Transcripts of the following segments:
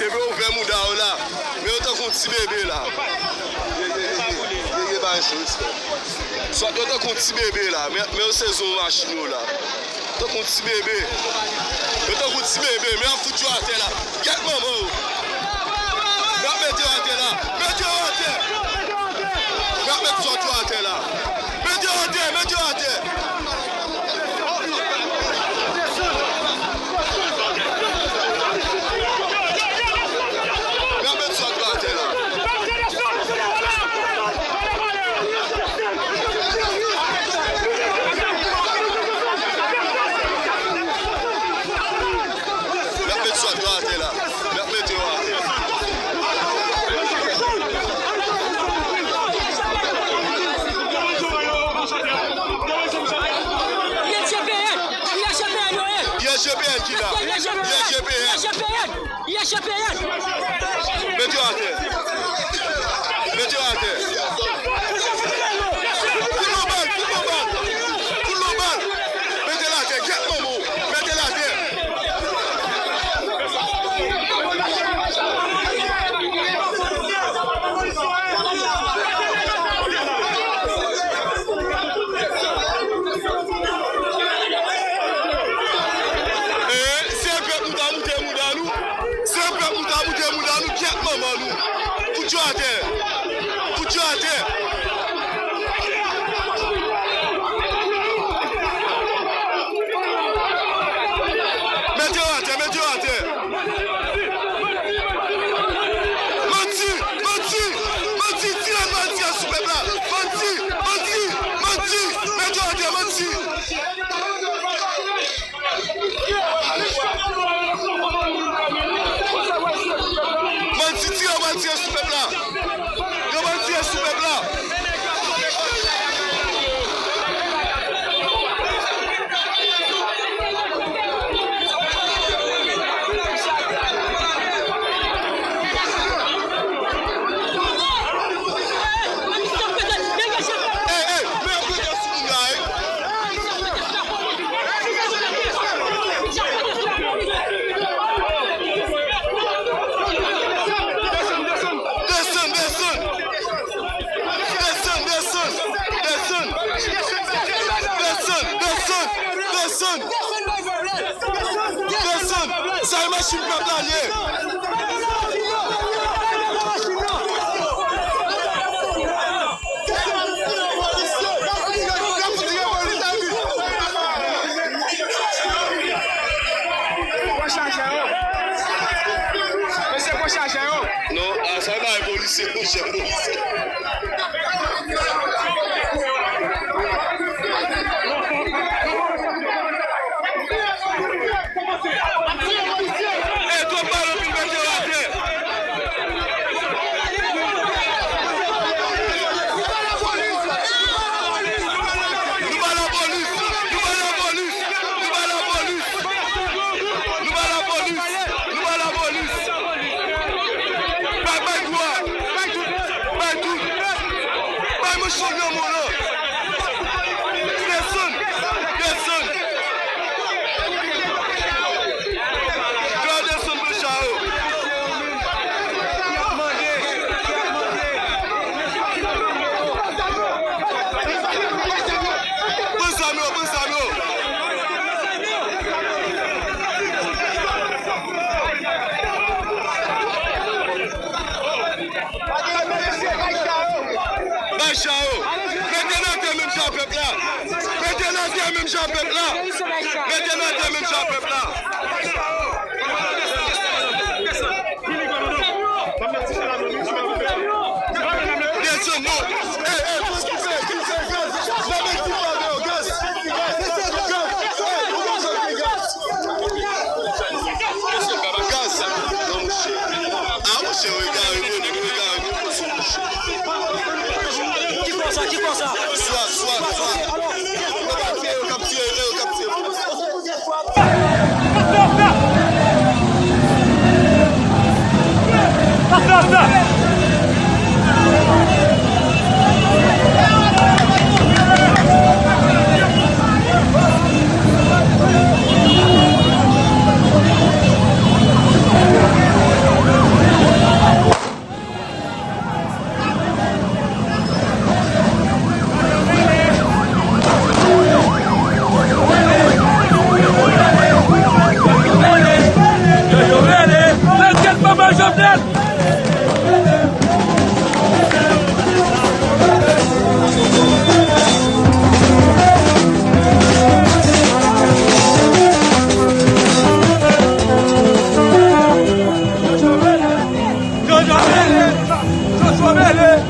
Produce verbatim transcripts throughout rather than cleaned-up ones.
Bebe, ouvè mouda w la. Men yo tankou ti bebe la. Ye, ye, ye, ye, ye, ye, pa respè. Sòt yo tankou ti bebe la. Men, men yo sezi yon machin yo la. Tankou ti bebe. Yo tankou ti bebe. Men y ap fout yo atè la. Gyèt manman w. Y ap mete yo atè la. Mete yo atè. Y ap met sòt yo atè la. Mete yo atè. Mete yo atè. Y ap met sòt yo atè la. Y ap met sòt yo atè la. Y ap mete yo atè. I S G P N, I S G P N yo ye. I S G P N ki la? I S G P N, I S G P N, I S G P N. Mete yo atè. Mete yo atè. Kout lòbal, kout lòbal. Kout lòbal. Mete l atè, gyèt manman w. Mete l atè. Eh, se pèp nou ta moute mouda nou. Se pèp nou ta moute mouda nou, gyèt manman nou. Fout yo atè. Fout yo atè. Mete yo atè, mete yo atè. Manti, manti, manti, tire bandi a sou pèp la. Manti, manti, manti, mete yo atè, manti. Manti, tire bandi a sou pèp la. Yo pral tire sou pèp la. Ey, ey, men yo pete sou moun la, ey. Desann, desann. Desann, desann, desann. Desann, desann, desann, desann. Desann. Sa e machin pèp la l ye. Pran chaje yo. Mesye, pran chaje yo. Non, a, sa e bagay polisye, monchè, polisye. Ey, twòp bal anpil, mete yo atè. Nou ba lapolis, nou ba lapolis, nou ba lapolis. Nou ba lapolis, nou ba lapolis. Bay, bay gwo a, bay tout, bay tout. Bay mouch nan men w lan. Desann, desann. Fè yo desann pran cha yo. Pran zam yo, pran zam yo. Bay cha yo. Mete n atè menm jan pèp la. Mete n atè menm jan pèp la. Mete n atè menm jan pèp la. Desann non. Ey, ey, gaz, gaz, gaz, gaz. Gaz. Non, monchè. Ah, monchè, yo egare, yo egare, yo egare. Ki kò sa, ki kò sa? Swat, swat, swat. Yo pa tire, yo k ap tire, yo k ap tire. Jovenel! Jojo mele! Jojo mele!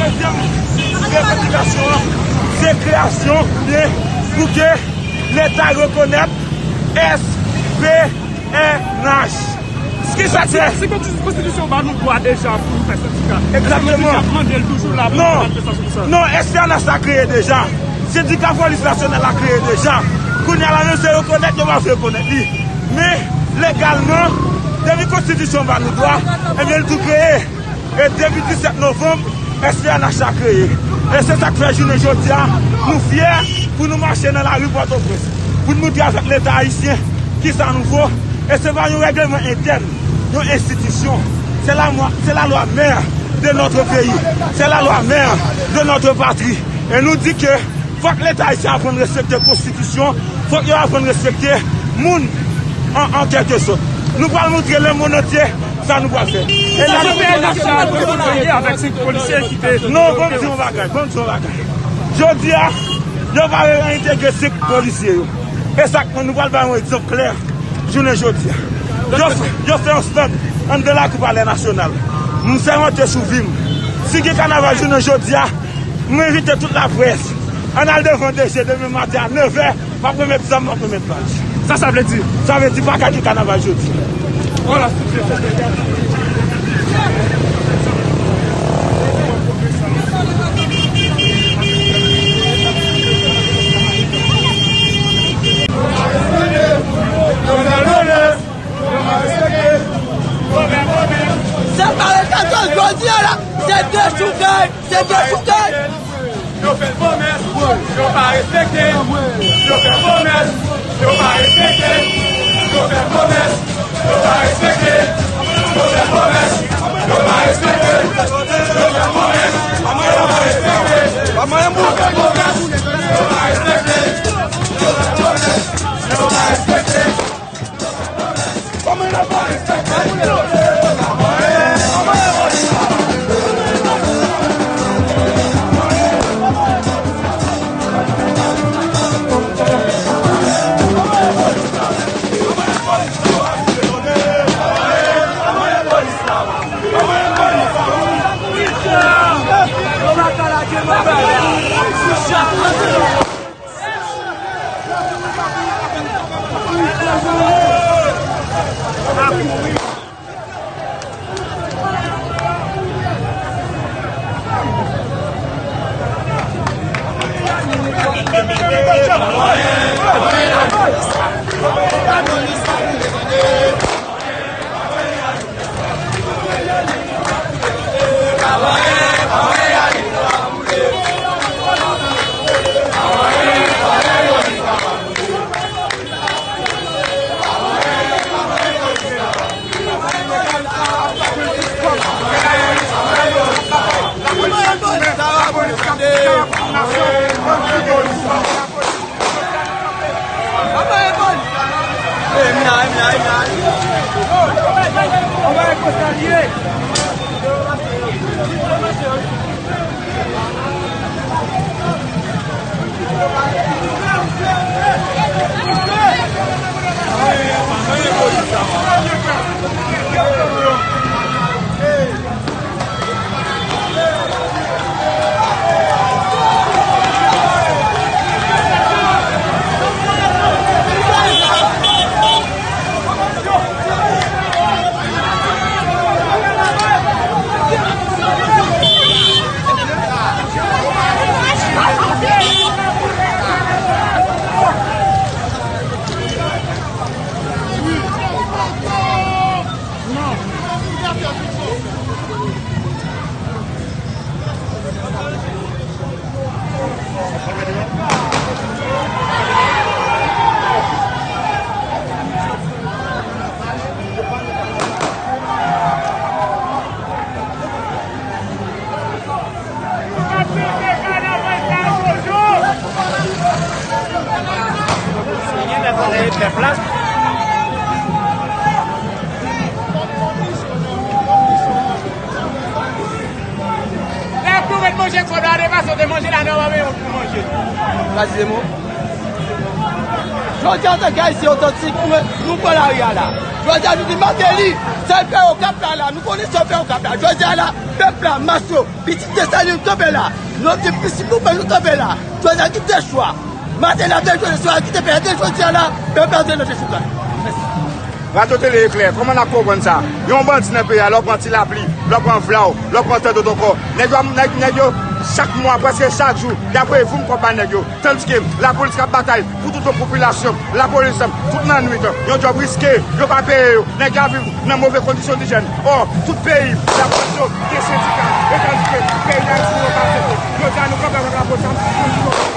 Dezyèm revandikasyon an, se kreyasyon oubyen pou ke Leta rekonèt S P N H. Kisa k fè? Si, si konsti-, konstitisyon ba nou dwa deja pou nou fè sendika, èske nou deja mande l toujou la pou nou fè manifestasyon pou sa? Non, S P N H la kreye deja. Sendika polis nasyonal la kreye deja. Kounye a la menm se rekonèt yo pa vle rekonèt li. Men, legalman, depi konstitisyon ba nou dwa, ebyen, l tou kreye. E depi disèt novanm, S P N H la kreye. E se sa k fè jounen jodi a, nou fyè pou nou mache nan lari Pòtoprens, pou n moutre avèk Leta ayisyen kisa nou vo. E se pa yon règleman entèn, yon enstitisyon. Se la, se la loi mère de notre pays. C'est la loi mère de notre patrie. E nou di ke fòk Leta ayisyen aprann respekte konstitisyon, fòk yo aprann respekte moun an, an kèlke sòt. Nou pral moutre lemonn antye sa nou pral fè. E sa la, S P N H la dwe kontinye avèk senk polisye ki te... Non, ban m di yon bagay, ban m di yon bagay. Jodi a, yo pa reyintegre senk polisye yo. E sa k, nou pral bay yon egzanp klè jounen jodi a. Yo fè, yo fè yon stand anndan lakou Palè Nasyonal. M sèmante sou vi m. Si gen kanaval jounen jodi a, mwen envite tout laprès. Ann al devan D G demen maten a nèf è, m ap remèt zam, m ap remèt bal. Sa sa vle di? Sa vle di pa ka gen kanaval jodi. Vwala. Sa pa respekte jodi a la, se dechoukay, se dechoukay. Yo fè pwomès, yo pa respekte. Yo fè pwomès, yo pa respekte. Yo fè pwomès, yo pa respekte. Yo fè pwomès, yo pa respekte. Yo fè pwomès, yo pa respekte. Yo fè pwomès, yo pa respekte. Yo fè pwomès, yo pa respekte. Lè pou met manje kòb la depase, te manje la nan wè yon pou manje. Presizeman. Jodi a, antanke Ayisyen otantik, nou, nou pran lari a la. Jodi a, nou di Martelly, sa l fè Okap la, la, nou konnen sa l fè Okap la. Jodi a la, pèp la, mas yo, pitit Desalin, nou kanpe la. Nou di pitit nou, nou kanpe la. Jodi a, ki te chwa. Martelly ap dechouke, jodi a, ki te fè, jodi a la, pèp la, te nan dechouke. Mèsi. Radyo Tele Eklè, kòman n ap konprann sa? Yon bandi nan peyi a, lè w pran Ti Lapli, lè w pran Vlaw, lè w pran tann dòt ankò. Nèg yo, nèg, nèg yo, chak mwa, prèske chak jou, y ap voye voum kòb ba nèg yo. Tandiske lapolis k ap batay pou tout yon popilasyon, lapolis, tout lannwit, yon djòb riske, yo pa peye yo. Nèg yo ap viv nan move kondisyon lijyèn. Ò, tout peyi, lapolis yo, gen sendika, e tandiske peyi Dayiti yo pa aksepte. Jodi a, nou kanpe avèk lapolis la, nou di nou